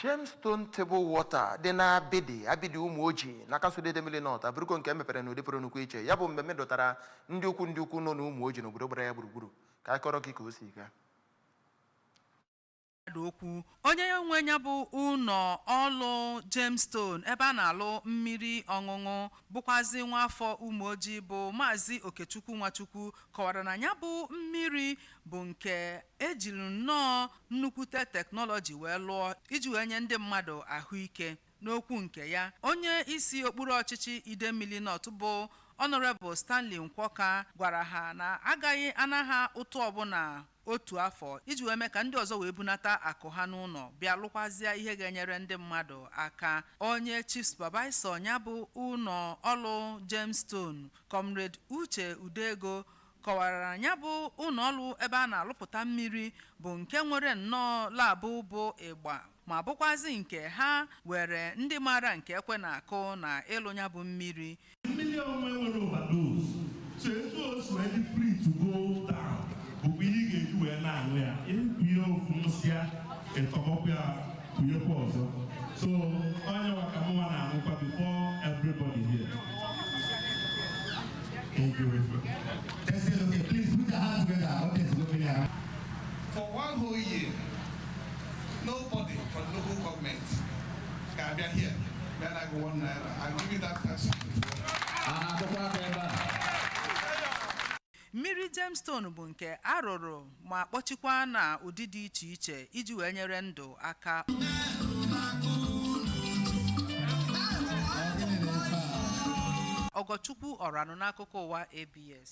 Gemstone Table Water dị na Abidi Abidi Ụmụoji na kansụl Idemili North abụrụgo nke emepere n'ụdị pụrụ nnukwu iche. Ya bụ mmemme dọtara ndị ukwu nọ n'Ụmụoji n'obodo gbara ya gburugburu. Ka anyị kọrọ gị ka o si gaa. Mmadụ okwu, onye nwe ya bụ ụlọ ọlụ Gemstone ebe a na-alụ mmiri ọṅụṅụ, bụkwazi nwaafọ Ụmụoji, bụ Maazị Okechukwu Nwachukwu, kọwara na ya bụ mmiri bụ nke ejiri nnọọ nnukwute teknọlọji wee lụọ iji wee nye ndị mmadụ ahụike. N'okwu nke ya, onye isi okpuru ọchịchị Idemili North bụ Honorable Stanley Nkwọka gwara ha na agaghị ana ha ụtụ ọbụla otu afọ iji wee mee ka ndị ọzọ wee bunata akụ ha n'ụlọ bịa lụkwazie ihe ga-enyere ndị mmadụ aka. Onye chief supervisor ya bụ ụlọ ọlụ Gemstone, Comrade Uche Udego, kọwara na ya bụ ụlọ ọrụ ebe a na-alụpụta mmiri bụ nke nwere nnọọ lab bụ ịgba, ma bụkwazi nke ha were ndị maara nke ekwe na-akụ na ịlụ ya bụ mmiri. Mmiri onwe nwere overdose, so etu o si wee dị free to go down bụkwa ihe ị ga-eji wee na-aṅụ ya. Ịkụnye ofu nsịa, ịtọgbọkwa ya, kụnyekwa ọzọ. So onye nwa ka mụnwa na-aṅụkwa before everybody here. Thank you. Let's say, okay, please put your hands together. Okay, so go here. For one whole year, nobody from local government can be here. Then I go ₦1. I'll give you that tax. Ah, akwụkwọ aka ebe a. Mmiri Gemstone bụ nke arụrụ ma kpọchikwa na ụdị dị iche iche iji wee nyere ndụ aka. Ọ gịnị na ife a? Ọgọchukwu Ọranụ n'akụkọ ụwa ABS.